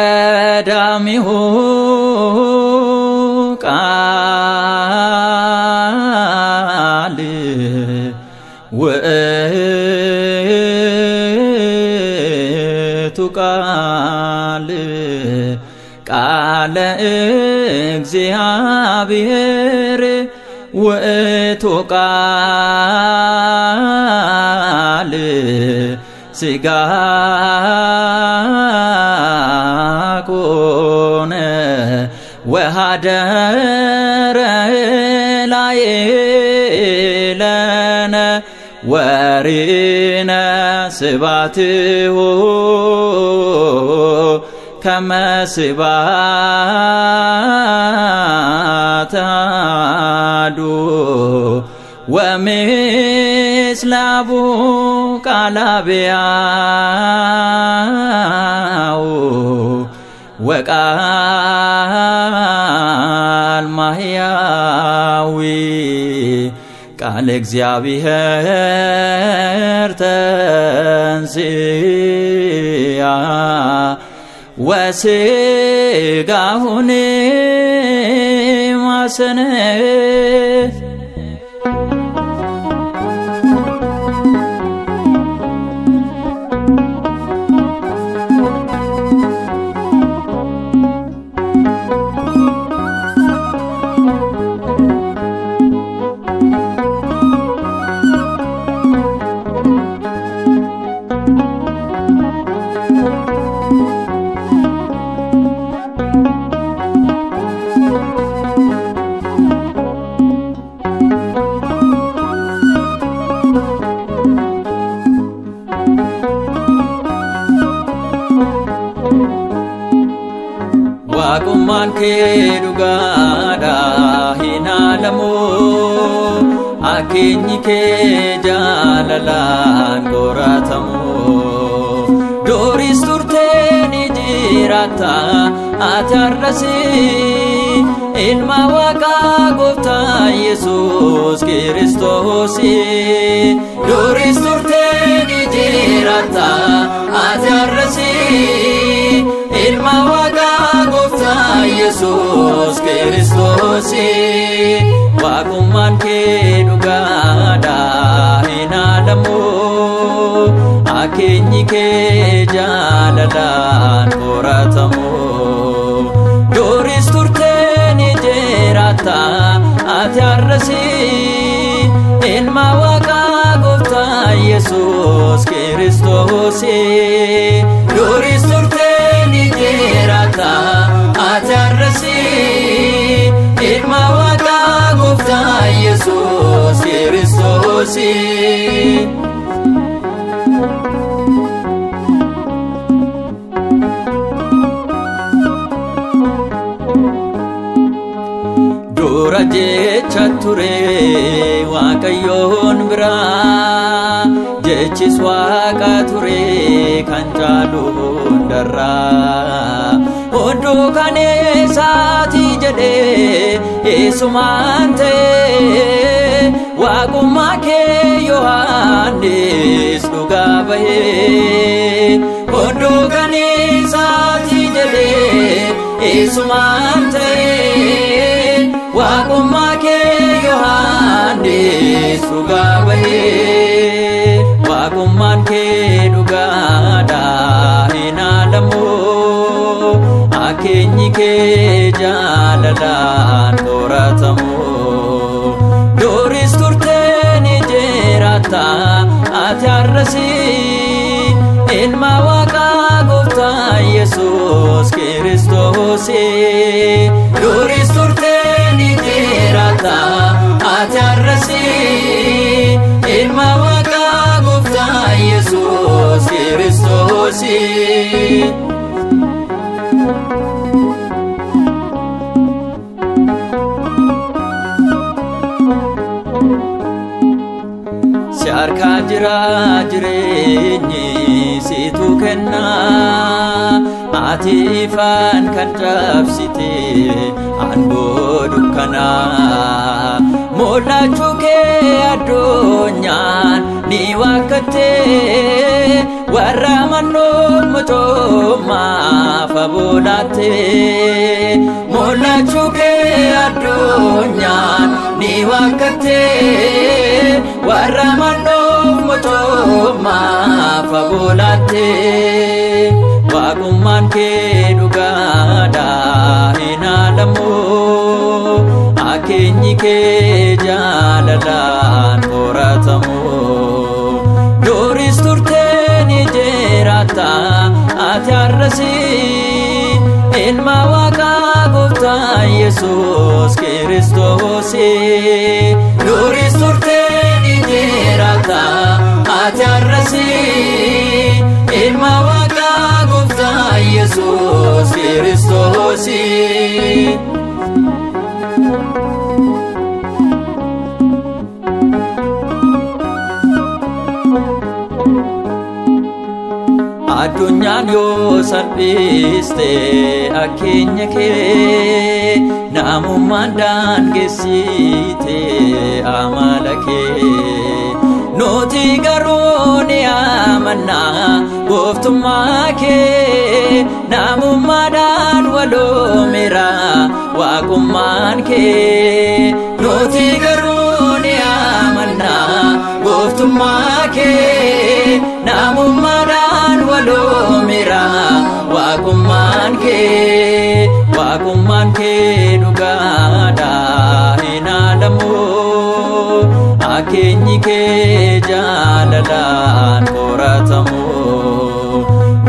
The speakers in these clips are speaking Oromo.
ቀዳሚሁ ቃል ውእቱ ቃል ቃለ እግዚአብሔር ውእቱ ቃል ሥጋ ኮነ ወኀደረ ላዕሌነ ወርኢነ ስብሐቲሁ ከመ ስብሐተ አሐዱ ወምስለ አቡሁ ቃለ አብያው ወቃል ማሕያዊ ቃለ እግዚአብሔር ተንሥአ ወሥጋሁኒ ማሰነ። Waaqummaan kee dhugaadha hin haalamu, akeenyi kee jaalalaan qoratamu. Duris turtee ni jiraatta ati har'as, ilma Waaqaa Gooftaa Yesuus Kiristoos. Duris turtee ni jiraatta ati har'as, ilma Waaqaa Gooftaa Yesuus Kiristoos. Waaqummaan kee dhugaadha hin haalamu, akeenyi kee jaalalaan qoratamu. Duris turtee ni jiraatta ati har'as, ilma Waaqaa Gooftaa Yesuus Kiristoos. Duris turtee ni jiraatta ati har'as, ilma Waaqaa Gooftaa Yesuus Kiristoos. Dura jecha ture Waaqayyoon biraa, jechis Waaqa ture kan caalu hundarraa. Hunduu kan isaati jedhee eessumaan ta'e, waaqummaa kee Yohaannis dhugaa bahee. Hunduu kan isaati jedhee eessumaan ta'e, waaqummaa kee Yohaannis dhugaa bahee. Waaqummaan kee dhugaadha hin haalamu, akeenyi kee jaalalaan qoratamu. Duris turtee ni jiraatta ati har'as, ilma Waaqaa Gooftaa Yesuus Kiristoos. Duris turtee ni jiraatta ati har'as, ilma Waaqaa Gooftaa Yesuus Kiristoos. Si harkaa jira jireenyi situ kennaa, ati ifaan kan cabsite aangoo dukkanaa. Mul'achuu kee addunyaan ni waakkatte, warra mannoo mootummaa laatte mul'achuu kee addunyaan ni waakkatte warra mannoof mootummaa fagoo laatte waaqummaan kee dhugaadha hin haalamu akeenyi kee jaalalaan qoratamu duris turtee ni jiraata ati har'asi ilma waaqaa gooftaa Yesuus Kiristoos duris turtee ni jiraata ati har'asi ilma waaqaa gooftaa Yesuus Kiristoos. Addunyaan yoo salphiste akkeenya kee namummaan daangessite amala kee nuti garuu ni amanna gooftummaa kee namummaadhaan waloomeera waaqummaan kee nuti garuu ni amanna gooftummaa kee namummaadhaan waloomeera waaqummaan kee dhugaadha hin haalamu akeenyi kee jaalalaan qoratamu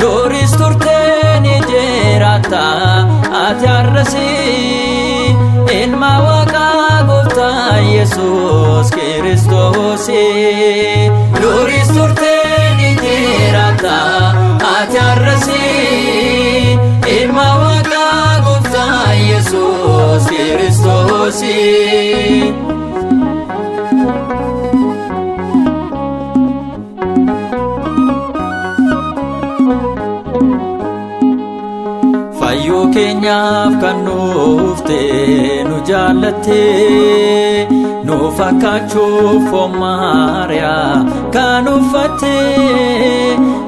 duris turtee ni jiraata ati har'asi ilma waaqaa gooftaa Yesuus Kiristoos duris turtee ni jiraata ati har'asi ilma waaqaa gooftaa Yesuus Kiristoos. Fayyuu keenyaaf kan nuufte nu jaallatte nu fakkaachuuf foon Maariyaa kan uffatte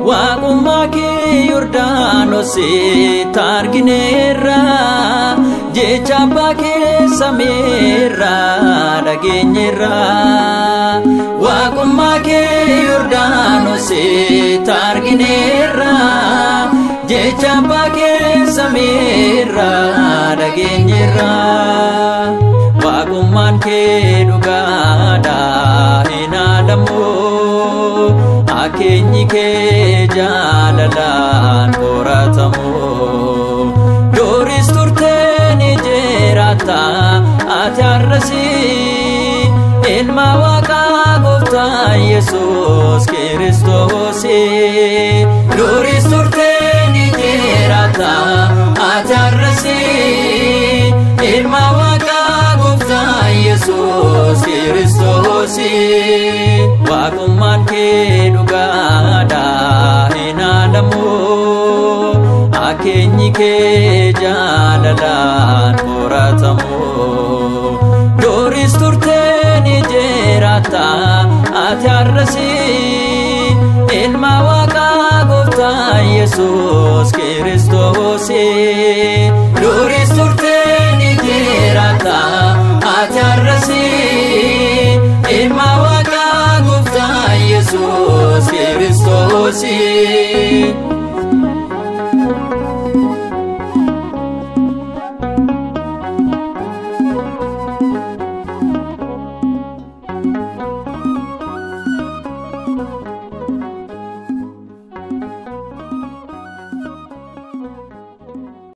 waaqummaa kee Yordaanositti argineerra jecha abbaa kee samiirra dhageenyeerra waaqummaa kee Yordaanositti argineerra jecha abbaa kee samiirra dhageenyeerra waaqummaan kee dhugaadha hin haalamu akeenyi kee jaalalaan qoratamu duris turtee ni jiraata ati har'asi ilma waaqaa gooftaa Yesuus Kiristoos duris turtee ni jiraata ati har'asi ilma waaqaa gooftaa Yesuus Kiristoos waaqummaan kee dhugaadha hin haalamu akeenyi kee jaalalaan qoratamu duris turtee ni jiraata ati har'asi ilma waaqaa gooftaa Yesuus Kiristoos duris turtee ni jiraata ati har'asi ilma waaqaa gooftaa Yesuus Kiristoos.